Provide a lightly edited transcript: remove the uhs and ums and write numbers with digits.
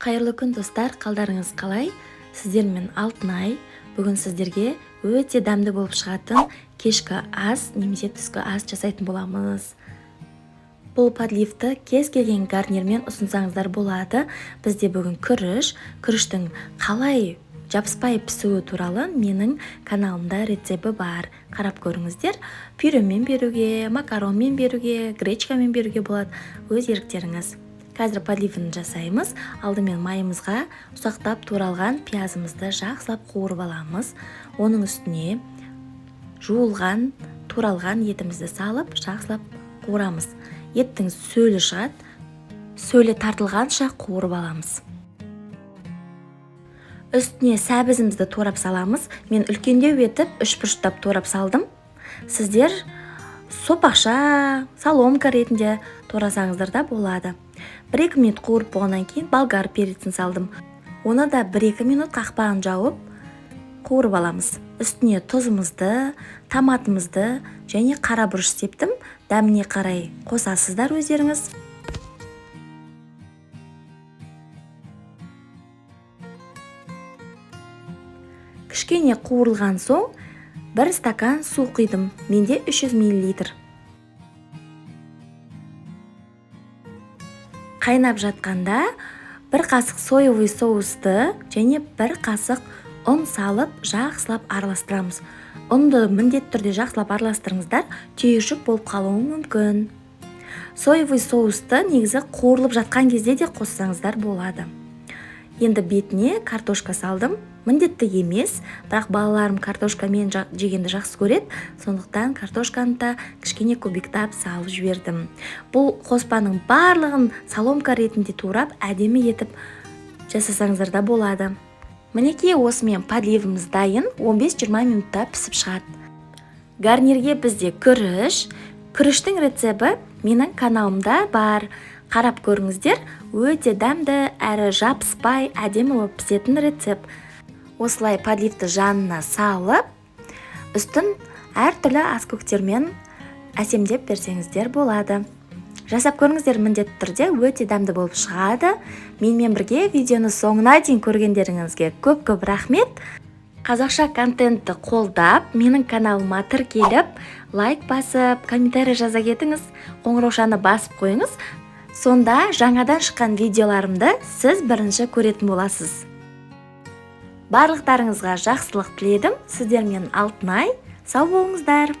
Қайырлы күн, достар! Қалдарыңыз қалай? Сіздермен Алтынай. Бүгін сіздерге өте дәмді болып шығатын кешкі ас немесе түскі ас жасайтын боламыз. Бұл подливті кез келген гарнирмен ұсынсаңыздар болады. Бізде бүгін күріш. Күріштің қалай жабыспай пісуі туралы менің каналымда рецепті бар, қарап көріңіздер. Пюремен беруге, макаронмен беруге, гречкамен беруге болады, өз еріктеріңіз. Қазір подливін жасаймыз. Алдымен майымызға ұсақтап туралған пиязымызды жақсылап қуырып аламыз. Оның үстіне жуылған, туралған етімізді салып, жақсылап қуырамыз. Еттің сөлі шығады, сөлі тартылғанша қуырып аламыз. Үстіне сәбізімізді турап саламыз. Мен үлкендеу етіп үш бұрыштап турап салдым. Сіздер сопақша, соломка ретінде турасаңыздар да болады. 1-2 минут қуырып болғаннан кейін болгар перецін салдым. Оны да 1-2 минут қақпағын жауып қуырып аламыз. Үстіне тұзымызды, томатымызды және қара бұрыш септім. Дәміне қарай қосасыздар өздеріңіз. Кішкене қуырылған соң 1 стакан су құйдым. Менде 300 миллилитр. Қайнап жатқанда 1 қасық соевый соусты және 1 қасық ұн салып жақсылап араластырамыз. Ұнды міндетті түрде жақсылап араластырыңыздар, түйіршік болып қалуы мүмкін. Соевый соусты негізі қуырылып жатқан кезде де қоссаңыздар болады. Енді бетіне картошка салдым. Міндетті емес, бірақ балаларым картошкамен жегенді жақсы көреді, сондықтан картошканы да кішкене кубиктап салып жібердім. Бұл қоспаның барлығын соломка ретінде турап, әдемі етіп жасасаңыздар да болады. Мінекей, осымен подливіміз дайын, 15-20 минутта пісіп шығады. Гарнирге бізде күріш. Күріштің рецепті менің каналымда бар. Қарап көріңіздер, өте дәмді әрі жабыспай әдемі болып пісетін рецепт. Осылай подливті жанына салып, үстін әртүрлі аскөктермен әсемдеп берсеңіздер болады. Жасап көріңіздер, міндетті түрде өте дәмді болып шығады. Менімен бірге видеоны соңына дейін көргендеріңізге көп-көп рахмет. Қазақша контентті қолдап, менің каналыма тіркеліп, лайк басып, комментарий жаза кетіңіз, қоңыраушаны басып қойыңыз. Сонда жаңадан шыққан видеоларымды сіз бірінші көретін боласыз. Барлықтарыңызға жақсылық тіледім. Сіздермен Алтынай. Сау болыңыздар.